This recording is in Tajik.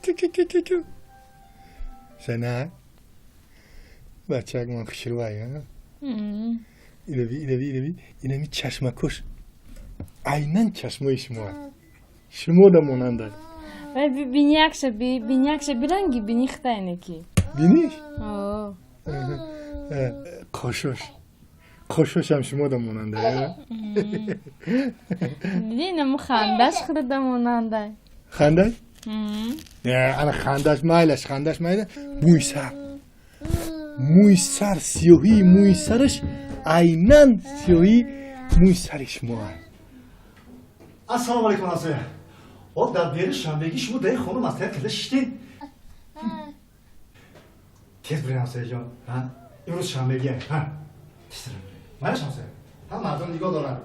Ту-ту-ту-ту. Зана, бачак ман хушрӯай. Инави, инави, инави, инами чашмакош айнан чашмои шумо, шумода монандад. Вай, биниякша, биниякша, биранги бинихтайнеки. Биниш, қошош, қошошам шумода монанда. Диди, инаму хандаш худада монандай. Хандаш, ана хандаш майлаш, хандаш майла. Мӯи сар, мӯи сар, сиёҳии мӯи сараш айнан сиёҳии мӯи сари шумо. Ассалому алайкум, ҳамсоя. О, дар дери шанбегӣ шумо дар хона маслиҳат карда шиштед. Тез бурен, ҳамсояҷон, имрӯз шанбегия. Тезтар, майлаш, ҳамсоя, ҳа, мардум нигоҳ доранд.